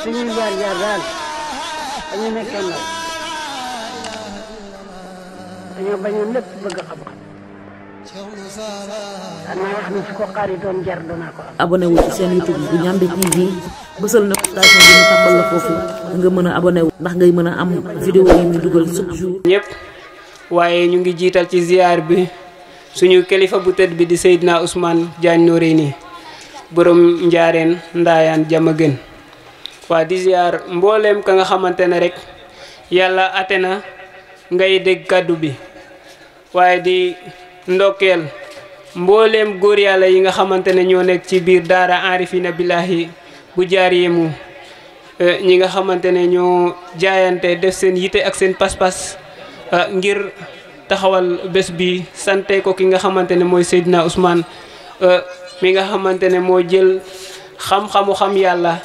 suñuy jaar daal dañu nekkee ndaw dañoo bañoon lépp bëgg xam-xam xanaa wax ni su ko xaaritoon jar danaa ko am. abonné wu ci seen YouTube bu Ndiamé TV bësal notification bi ñu tàmbal la foofu nga mën a abonné wu ndax ngay mën a am vidéo yi ñu dugal chaque jour. ñëpp waaye ñu ngi jiital ci ziar bi suñu kilifa bu tëdd bi di Seydina Ousmane Diagne Noreyni borom njaareen ndaayaan jama gën waa di ziar mbooleem ka nga xamante ne rek yàlla ate na ngay dégg kàddu bi waaye di ndokkeel mbooleem góor yàlla yi nga xamante ne ñoo nekk ci biir daara Arifina Billahi bu jaar yemu ñi nga xamante ne ñoo jaayante def seen yite ak seen pas-pas ngir taxawal bés bi sante ko ki nga xamante ne mooy Seydina Ousmane mi nga xamante ne moo jël xam-xamu xam yàlla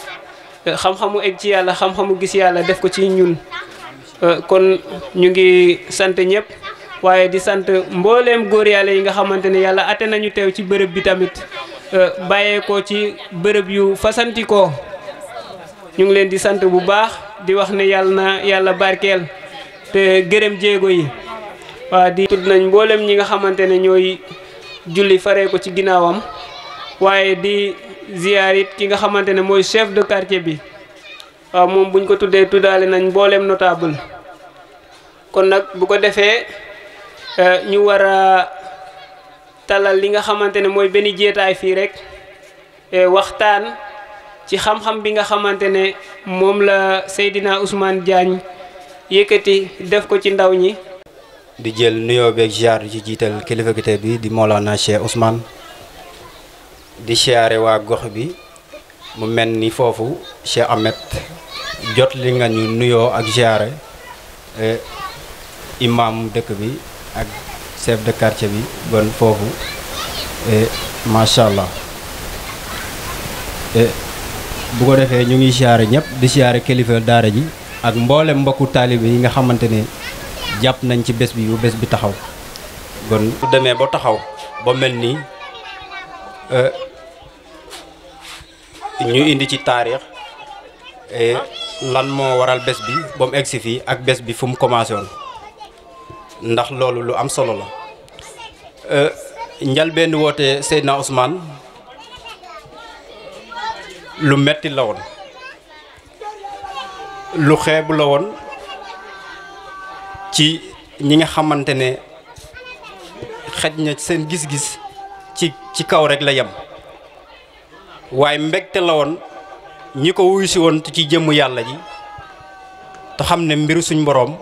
xam-xamu egg ci yàlla xam-xamu gis yàlla def ko ci ñun kon ñu ngi sant ñëpp waaye di sant mbooleem góor yàlla yi nga xamante ne yàlla ate nañu teew ci bërëb bi tamit bàyyeekoo ci bërëb yu fasantikoo ñu ngi leen di sant bu baax di wax ne yàlla na yàlla barkeel te gërëm jéego yi waa di tudd nañ mbooleem ñi nga xamante ne ñooy julli faree ko ci ginnaawam waaye di ziyaar it ki nga xamante ne mooy chef de quartier bi waaw moom buñ ko tuddee tuddaale nañ mbooleem notable kon nag bu ko defee ñu war a talal li nga xamante ne mooy benn jeetaay fii rek waxtaan ci xam-xam bi nga xamante ne moom la Seydina Ousmane Diagne yëkkati def ko ci ndaw ñi. di jël nuyoo beeg ziar ci jiital kilifa gi bi di Mawlana Cheikh Ousmane di siyaare waa gox bi mu mel ni foofu Cheikh Ahmed jot li nga ñu nuyoo ak ziare imam dëkk bi ak chef de quartier bi bon foofu macha allah bu ko defee ñu ngi siyaare ñëpp di siyaare kilifa daara ji ak mboolem mbokku taalibe yi nga xamante ne jàpp nañ ci bés bi bu bés bi taxaw kon bu demee ba taxaw ba mel nii ñu indi ci taarix lan moo waral bés bi ba mu egsi fii ak bés bi fu mu commencé woon ndax loolu lu am solo la njalbeen woote Seydina Ousmane lu metti la woon lu xeebu la woon ci ñi nga xamante ne xej na seen gis-gis ci kaw rek la yem waaye mbégte la woon ñi ko wuyu si woon ci jëmm yàlla ji te xam ne mbiru suñ boroom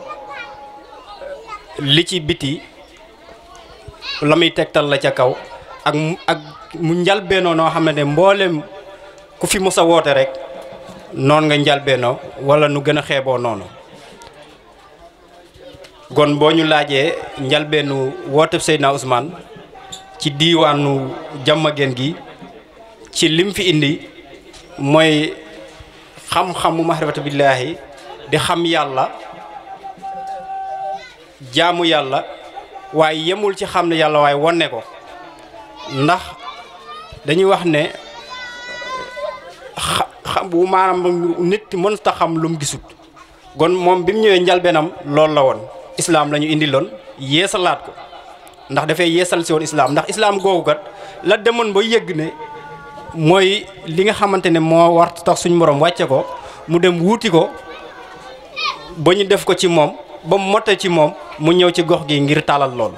li ci biti la muy tegtal la ca kaw ak mu njalbeenoo noo xam ne mboolem ku fi mos a woote rek noonu nga njalbeenoo wala nu gën a xeeboo noonu kon boo ñu laajee njalbeenu woote Seydina Ousmane ci diiwaanu Diamaguène gi ci lim fi indi mooy xam-xamu mahrifatu billaahi di xam yàlla jaamu yàlla waaye yemul ci xam ne yàlla waaye wone ko ndax dañuy wax ne xam bu maanaam nit mënut a xam lu mu gisut kon moom bi mu ñëwee njalbeenam loolu la woon islaam la ñu indi loon yeesalaat ko ndax dafay yeesal si woon islaam ndax islaam googu kat la demoon ba yëgg ne mooy li nga xamante ne moo war tax suñu borom wàcce ko mu dem wuuti ko ba ñu def ko ci moom ba mu motte ci moom mu ñëw ci gox gi ngir taalal loolu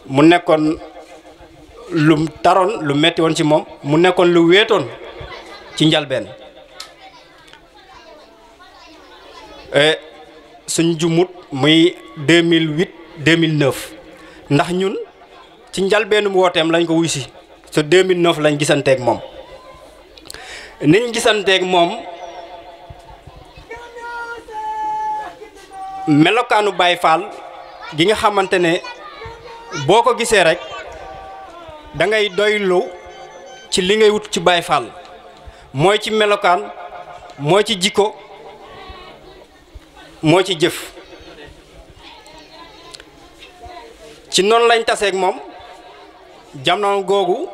mu nekkoon lu taroon lu metti woon ci moom mu nekkoon lu wéetoon ci njalbeen suñ jumut muy 2008 2009 ndax ñun ci njalbeenum wooteem lañ ko wuy si so 2009 lañ gisanteeg moom niñ gisanteeg moom melokaanu Baay Faal gi nga xamante ne boo ko gisee rek da ngay doylu ci li ngay wut ci Baay Faal mooy ci melokaan mooy ci jikko moo ci jëf ci noonu lañ taseeg moom jamono googu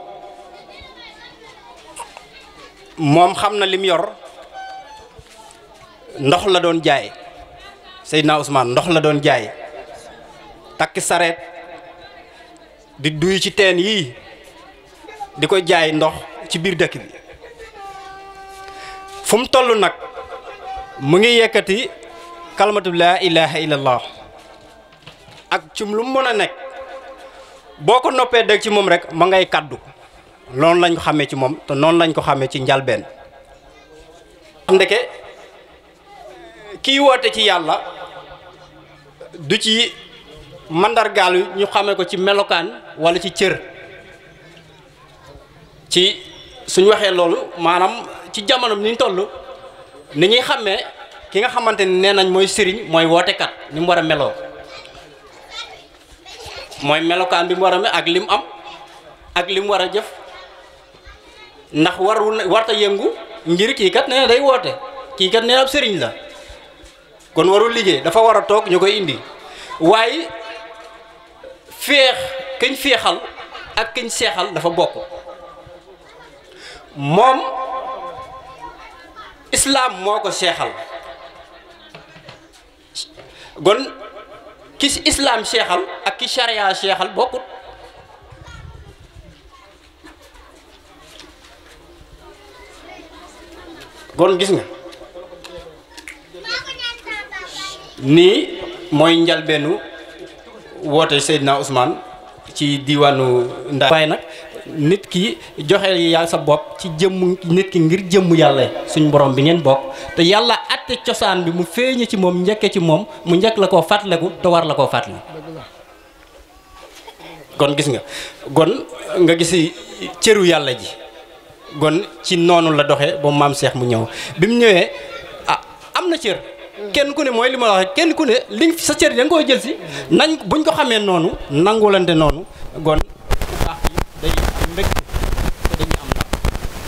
moom xam na lim yor ndox la doon jaay Seydina Ousmane ndox la doon jaay takki sareet di duy ci teen yii di ko jaay ndox ci biir dëkk bi fu mu toll nag mu ngi yëkkati kalmatu laa ilaha illallah ak ci lu mu mën a nekk boo ko noppee dégg ci moom rek ma ngay kaddu noonu lañ ko xamee ci moom te noonu lañ ko xamee ci njalbeen ndeke kii woote ci yàlla du ci mandargaalu ñu xamee ko ci melokaan walla ci cër ci suñ waxee loolu maanaam ci jamono ni ñu toll ni ñuy xamee ki nga xamante ni nee nañ mooy sëriñ mooy wootekat ni mu war a meloo mooy melokaan bi mu war a mel ak lim am ak lim war a jëf ndax warta yëngu ngir kii kat nee na day woote kii kat nee na ab sëriñ la kon warul liggéey dafa war a toog ñu koy indi waaye féex kañ féexal ak kañ seexal dafa bokk moom islaam moo ko seexal kon ki islaam seexal ak ki sharia seexal bokkut kon gis nga nii mooy njalbeenu woote Seydina Ousmane ci diwaanu Ndar waaye nag nit ki joxe yaa sa bopp ci jëmm nit ki ngir jëmm yàlla suñ borom bi ngeen bokk te yàlla atte cosaan bi mu feeñe ci moom njëkke ci moom mu njëkk la koo fàttaliku te war la koo fàttali kon gis nga kon nga gis cëru yàlla ji kon ci noonu la doxee ba maam Cheikh mu ñëw bi mu ñëwee ah am na cër kenn ku ne mooy li ma la waxee kenn ku ne li sa cër da nga koy jël si nañ buñ ko xamee noonu nangulante noonu kon bu baax yi day am mbégte te dañuy am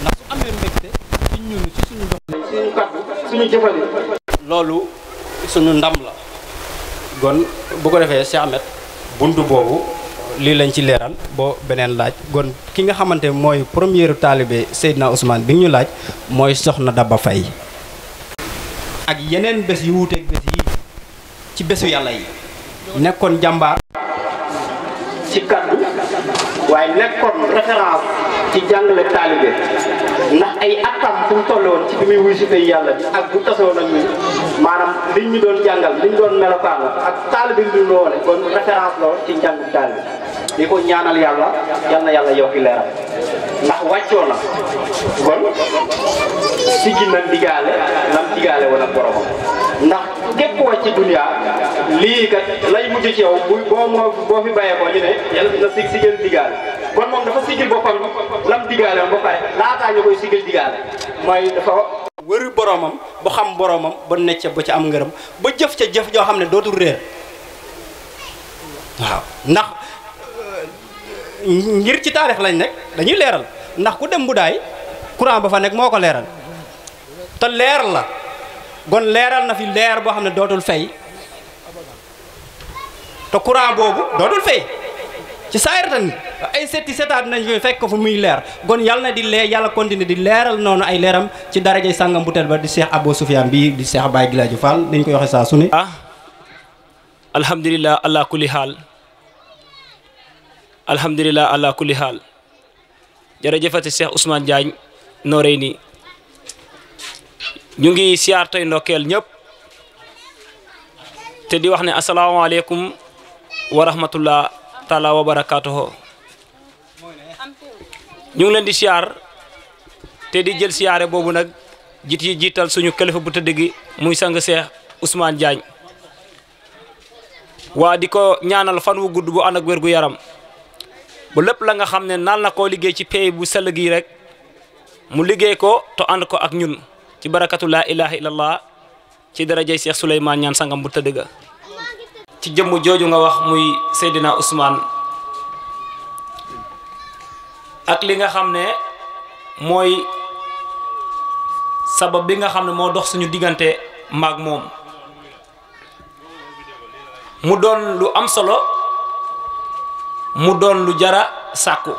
ndax su amee mbégte ci ñun ci suñu dox suñu kàddu suñu jëfali loolu suñu ndam la kon bu ko defee Cheikh Ahmed buntu boobu lii lañ ci leeral boo beneen laaj kon ki nga xamante mooy première taalibe Seydina Ousmane bi ñu laaj mooy Soxna Daba Faye ak yeneen bés yu wuuteeg bés yi ci bésu yàlla yi nekkoon jàmbaar ci kaddu waaye nekkoon référence ci jàngale taalibe ndax ay atam fu mu toll woon ci bi muy wuy si fay yàlla bi ak bu tasoo nag ñu maanaam liñ ñu doon jàngal liñ doon melokaan la ak taalibe bi ñu woone kon référence la woon ci njàngu taalibe di ko ñaanal yàlla yal na yàlla yokki leeram ndax wàccoo na kon siggi na digaale lam digaale woon ak boromam ndax képp wàcc ci dunya lii kat lay mujj ci yow boo fi bàyyee ko ñu ne yàlla na siggal digaale kon moom dafa siggil boppam lam digaale woon ba pare laataa ñu koy siggal digaale mooy dafa wëri boromam ba xam boromam ba necc ba ci am ngërëm ba jëf ca jëf joo xam ne dootul réer waaw ndax ngir ci taarix lañ nekk dañuy leeral ndax ku dem bu daay courant ba fa nekk moo ko leeral te leer la gon leeral na fi leer boo xam ne dootul fay te courant boobu dootul fay ci saayiratan ay setaat nañ fi fekk ko fu muy leer gon yàlla na di yàlla continuer di leeral noonu ay leeram ci darajay sàngam bu tel ba di Cheikh Abou Soufiane bii di Cheikh Baye Gilaaji Fall dañ koy waxe saa su ne alhamdulilah ala kulli haal alhamdulilah ala kulli haal jërëjëfati Cheikh Ousmane Diagne Noreyni ñu ngi siyaar tey ndokkeel ñëpp te di wax ne asalaamaaleykum wa rahmatullah taala wa barakaatuhu ñu ngi leen di siyaar te di jël siyaare boobu nag jiital suñu kilifa bu tëdd gi muy sang Cheikh Ousmane Diagne waa di ko ñaanal fan wu gudd bu ànd ak wér gu yaram bu lépp la nga xam ne naal na koo liggéey ci pay bu sell gi rek mu liggéey ko to ànd ko ak ñun ci barakatu laa ilaha illallah ci darajay Cheikh Souleymane ñaan sangam bu tëdd ga ci jëmm jooju nga wax muy Seydina Ousmane ak li nga xam ne mooy sabab bi nga xam ne moo dox suñu diggante maag moom mu doon lu am solo mu doon lu jara sàkku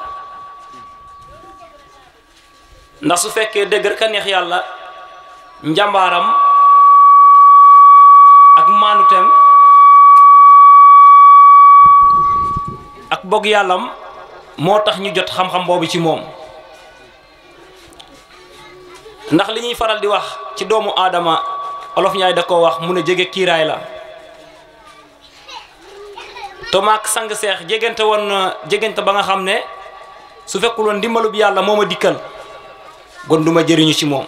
ndax su fekkee dëgg rek a neex yàlla njàmbaaram ak maanuteem ak bogg yàllam moo tax ñu jot xam-xam boobu ci moom ndax li ñuy faral di wax ci doomu aadama olof ñaay da ko wax mu ne jege kiiraay la tomaak sang seex jegante woon jegante ba nga xam ne su fekkul woon ndimbalub yàlla moo ma dikkal gon duma jëriñu ci moom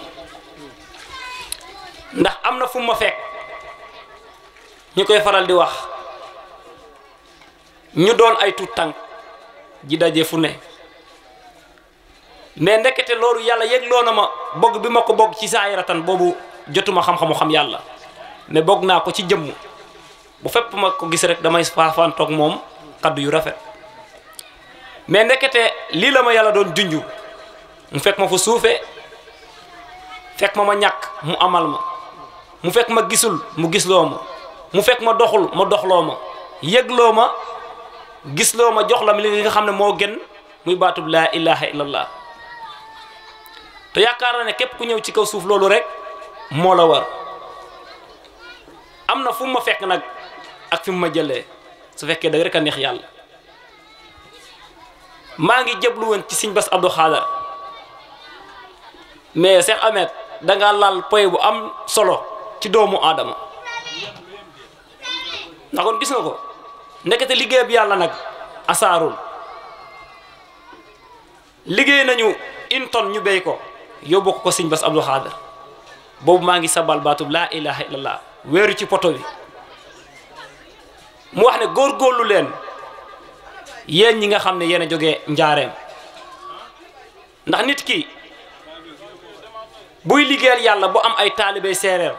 ndax am na fu ma fekk ñu koy faral di wax ñu doon ay tuut tànk ji daje fu ne mais ndekete loolu yàlla yëgloo na ma bogg bi ma ko bogg ci saayiratan boobu jotuma xam-xamu xam yàlla mais bogg naa ko ci jëmm bu fépp ma ko gis rek damay faafantoog moom kaddu yu rafet mais ndekete lii la ma yàlla doon junju mu fekk ma fu suufe fekk ma ñàkk mu amal ma mu fekk ma gisul mu gisloo ma mu fekk ma doxul ma doxloo ma yëgloo ma gisloo ma jox la li nga xam ne moo gën muy baatub laa ilaha illallah te yaakaar na ne képp ku ñëw ci kaw suuf loolu rek moo la war am na fu ma fekk nag ak fi mu ma jëlee su fekkee da rek a neex yàlla maa ngi jëblu woon ci Sëñ Bass Abdou Khadar mais Cheikh Ahmed danga laal poy bu am solo ci doomu aadama ndax kon gis nga ko ndekete liggéey bi yàlla nag asaarul liggéey nañu une tonne ñu béy ko yóbbu ko Sëñ Bass Abdou Khadar boobu maa ngi sabal baatub laa ilaha illallah weeru ci poto bi mu wax ne góorgóorlu leen yéen ñi nga xam ne yéen a jógee njaareem ndax nit ki buy liggéeyal yàlla bu am ay taalibe séeréer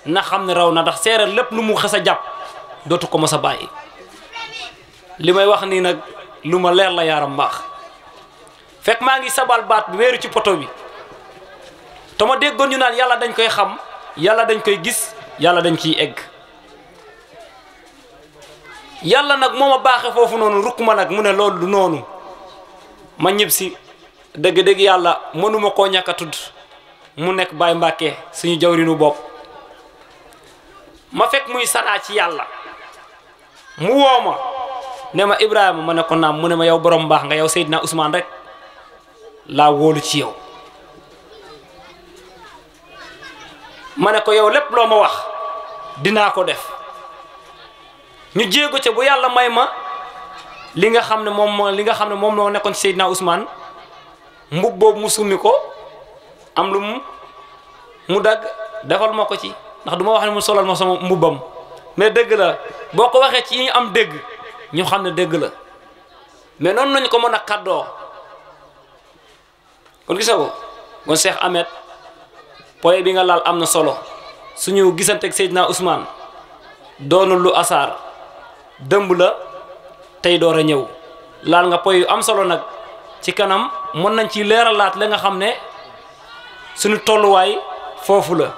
na xam ne raw na ndax séeréer lépp lu mu xës a jàpp dootu ko mos a bàyyi li may wax nii nag lu ma leer la yaaram mbaax fekk maa ngi sabal baat bi weeru ci poto bi te ma déggoon ñu naan yàlla dañ koy xam yàlla dañ koy gis yàlla dañ ciy egg yàlla nag moo ma baaxe foofu noonu rukk ma nag mu ne loolu du noonu ma ñib si dëgg-dëgg yàlla mënuma koo ñàkk a tudd mu nekk Baye Mbàkke suñu jawrinu bopp ma fekk muy saraa ci yàlla mu woo ma ne ma Ibrahima ma ne ko naam mu ne ma yow borom baax nga yow Seydina Ousmane rek laa wóolu ci yow ma ne ko yow lépp loo ma wax dinaa ko def ñu jéego ca bu yàlla may ma li nga xam ne moom moo nekkoon ci Seydina Ousmane mbub boobu mu summi ko am lu mu dagg defal ma ko ci ndax du ma wax ne mu solal ma sama mbubbam mais dëgg la boo ko waxee ci ñu am dégg ñu xam ne dëgg la mais noonu nañu ko mën a kaddoo kon gisa ko kon Cheikh Ahmed poye bi nga laal am na solo suñu gisanteeg Seydina Ousmane doonul lu asaar dëmb la tey door a ñëw laal nga poy yu am solo nag ci kanam mën nañ ci leeralaat la nga xam ne suñu tolluwaay foofu la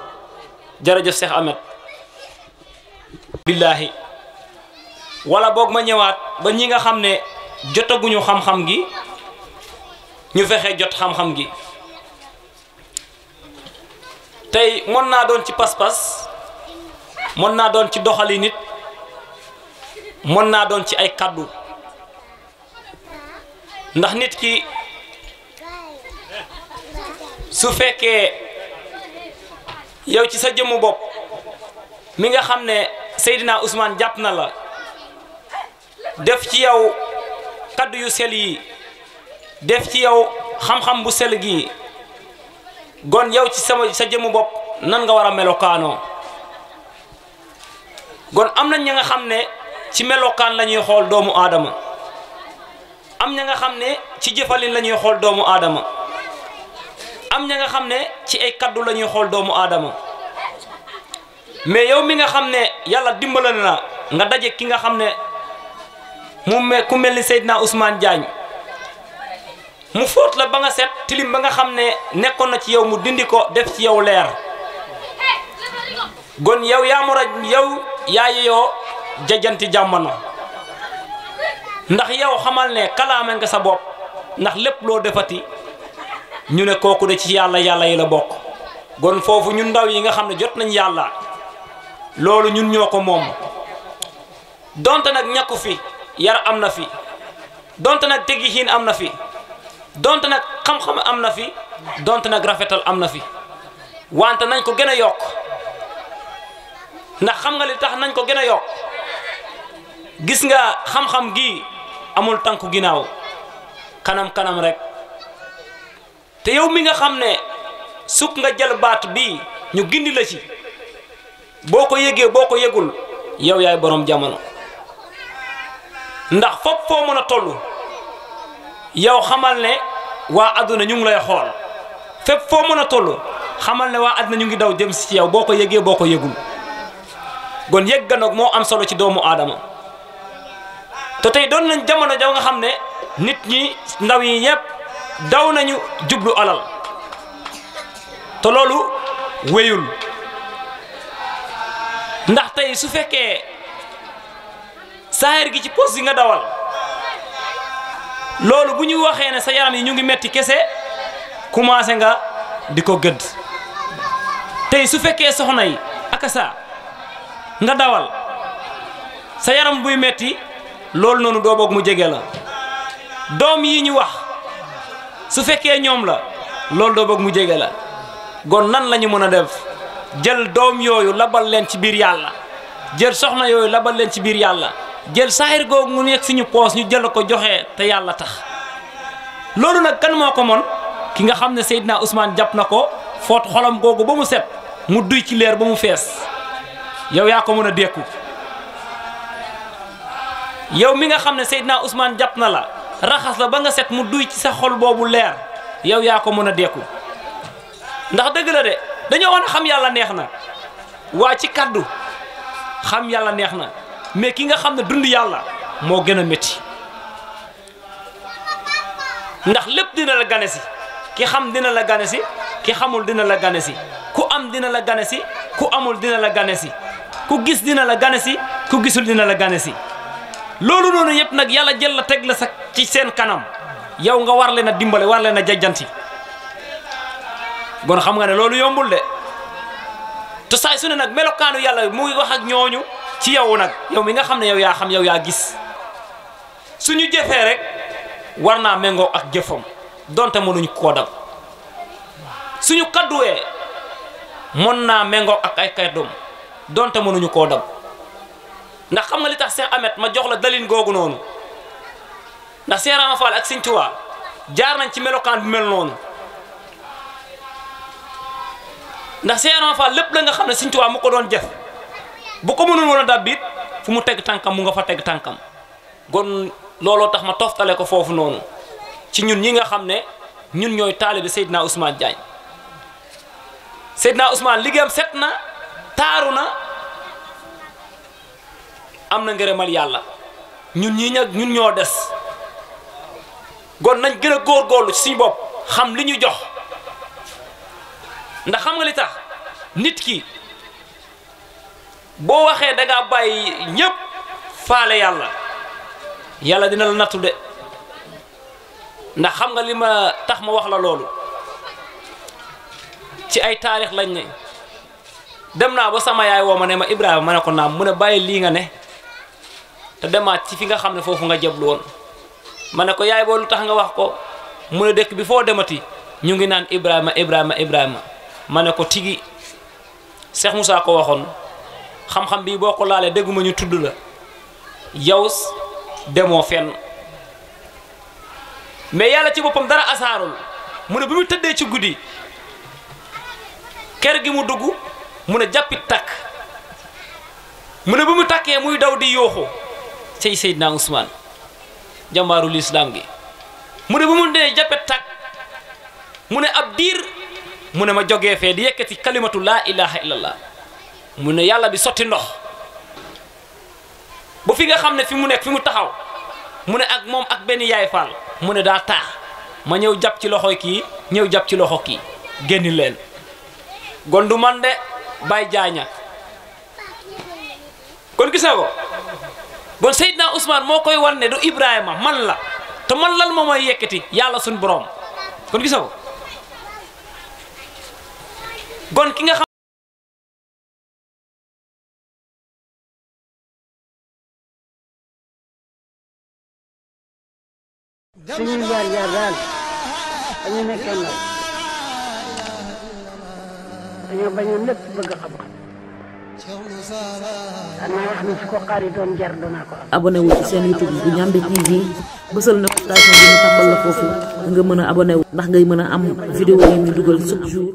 jërëjëf Cheikh Ahmed billaahi wala boog ma ñëwaat ba ñi nga xam ne jotaguñu xam-xam gi ñu fexe jot xam-xam gi tey mën naa doon ci pas-pas mën naa doon ci doxali nit mën naa doon ci ay kaddu ndax nit ki su fekkee yow ci sa jëmmu bopp mi nga xam ne Seydina Ousmane jàpp na la def ci yow kaddu yu sel yi def ci yow xam-xam bu sel gi gon yow ci sa jëmmu bopp nan nga war a melokaanoo gon am na ña nga xam ne ci melokaan la ñuy xool doomu aadama am ña nga xam ne ci jëfalin la ñuy xool doomu aadama am ña nga xam ne ci ay kaddu la ñuy xool doomu aadama mais yow mi nga xam ne yàlla dimbala na nga daje ki nga xam ne ku mel ni Seydina Ousmane Diagne mu fóot la ba nga set tilim ba nga xam ne nekkoon na ci yow mu dindi ko def ci yow leer gon yow yaa yeyoo jajanti jamono ndax yow xamal ne kalaame nga sa bopp ndax lépp loo defati ñu ne kooku de ci yàlla yi la bokk gon foofu ñun ndaw yi nga xam ne jot nañ yàlla loolu ñun ñoo ko moom donte nag ñàkku fi yar am na fi donte nag teggi xiin am na fi donte nag xam-xam am na fi donte nag rafetal am na fi wante nañ ko gën a yokk ndax xam nga li tax nañ ko gën a yokk gis nga xam-xam gi amul tànku ginnaaw kanam rek te yow mi nga xam ne sukk nga jël baat bii ñu gindi la ci boo ko yëgee boo ko yëgul yow yaay borom jamono ndax fopp foo mën a toll yow xamal ne waa àdduna ñu ngi lay xool fépp foo mën a toll xamal ne waa àdduna ñu ngi daw jëm si ci yow boo ko yëgee boo ko yëgul gon yëg ga nag moo am solo ci doomu aadama te tey doon nañ jamono jaw nga xam ne nit ñi ndaw yi ñëpp daw nañu jublu alal te loolu wéyul ndax tey su fekkee saahir gi ci poste yi nga dawal loolu bu ñu waxee ne sa yaram yi ñu ngi metti kese commencé nga di ko gëdd tey su fekkee soxna yi akasa nga dawal sa yaram buy metti loolu noonu doo boog mu jege la doom yi ñu wax su fekkee ñoom la loolu doo boog mu jege la gon nan la ñu mën a def jël doom yooyu labal leen ci biir yàlla jël soxna yooyu labal leen ci biir yàlla jël saahir googu mu nekk suñu poos ñu jël ko joxe te yàlla tax loolu nag kan moo ko mon ki nga xam ne Seydina Ousmane jàpp na ko foot xolam googu ba mu set mu duy ci leer ba mu fees yow yaa ko mën a dékku yow mi nga xam ne Seydina Ousmane jàpp na la raxas la ba nga set mu duy ci sa xol boobu leer yow yaa ko mën a dékku ndax dëgg la de dañoo wan xam yàlla neex na waa ci kaddu xam yàlla neex na mais ki nga xam ne dund yàlla moo gën a métti ndax lépp dina la gane si ki xam dina la gane si ki xamul dina la gane si ku am dina la gane si ku amul dina la gane si ku gis dina la gane si ku gisul dina la gane si loolu noonu yëpp nag yàlla jël la teg la sa ci seen kanam yow nga war leen a dimbale war leen a jajjanti gon xam nga ne loolu yombul de te saay su ne nag melokaanu yàlla mu ngi wax ak ñooñu ci yow nag yow mi nga xam ne yow yaa xam yow yaa gis suñu jëfee rek war naa méngoo ak jëfam donte mënuñ koo dab suñu kadduwee mën naa méngoo ak ay kaddoom donte mënuñu koo dab ndax xam nga li tax Cheikh Ahmed ma jox la dalin googu noonu ndax Cheikh Rama Fall ak Sëñ Tuubaa jaar nañ ci melokaan bi mel noonu ndax Cheikh Rama Fall lépp la nga xam ne Sëñ Tuubaa mu ko doon jëf bu ko mënul woon a dab it fu mu teg tànkam mu nga fa teg tànkam gon looloo tax ma toftale ko foofu noonu ci ñun ñi nga xam ne ñun ñooy taalibe Seydina Ousmane Diagne Seydina Ousmane liggéeyam set na taaru na am na ngërëmal yàlla ñun ñii nag ñun ñoo des gon nañ gën a góorgóorlu ci suñu bopp xam li ñu jox ndax xam nga li tax nit ki boo waxee da ngaa bàyyi ñépp faale yàlla yàlla dina la nattu de ndax xam nga li ma tax ma wax la loolu ci ay taarix lañ ne dem naa ba sama yaay woo ma ne ma Ibrahima ma ne ko naam mu ne bàyyi lii nga ne te demaat ci fi nga xam ne foofu nga jëblu woon ma ne ko yaay boo lu tax nga wax ko mu ne dëkk bi foo demati ñu ngi naan Ibrahima ma ne ko tigi Cheikh Moussa ko waxoon xam-xam bii boo ko laalee dégguma ñu tudd la yow demoo fenn mais yàlla ci boppam dara asaarul mu ne bi mu tëddee ci guddi kër gi mu dugg mu ne jàppit takk mu ne bi mu takkee muy daw di yooxu cey Seydina Ousmane jàmbaaru lislaam gi mu ne bi mu dee jàppit takk mu ne ab diir mu ne ma jógee fee di yëkkati kalimatu laa ilaha illallah mu ne yàlla bi sotti ndox ba fi nga xam ne fi mu nekk fi mu taxaw mu ne ak moom ak benn yaay faal mu ne daa taax ma ñëw jàpp ci loxo kii ñëw jàpp ci loxo kii génni leen gondu man de bay jaaña kon gis na ko bon Seydina Ousmane moo koy wan ne du Ibrahima man la te man lan moo may yëkkati yàlla suñ borom kon gis na ko gon ki nga xam suñuy jaar daal dañu nekkee ndaw dañoo bañoon lépp bëgg xam-xam danaa wax ni su ko xaritoon jar danaa ko am. abonné wu ci seen YouTube bu Ndiamé TV bësal na station bi ñu tàmbal la foofu nga mën a abonné wu ndax ngay mën a am vidéo yi ñu dugal chaque jour.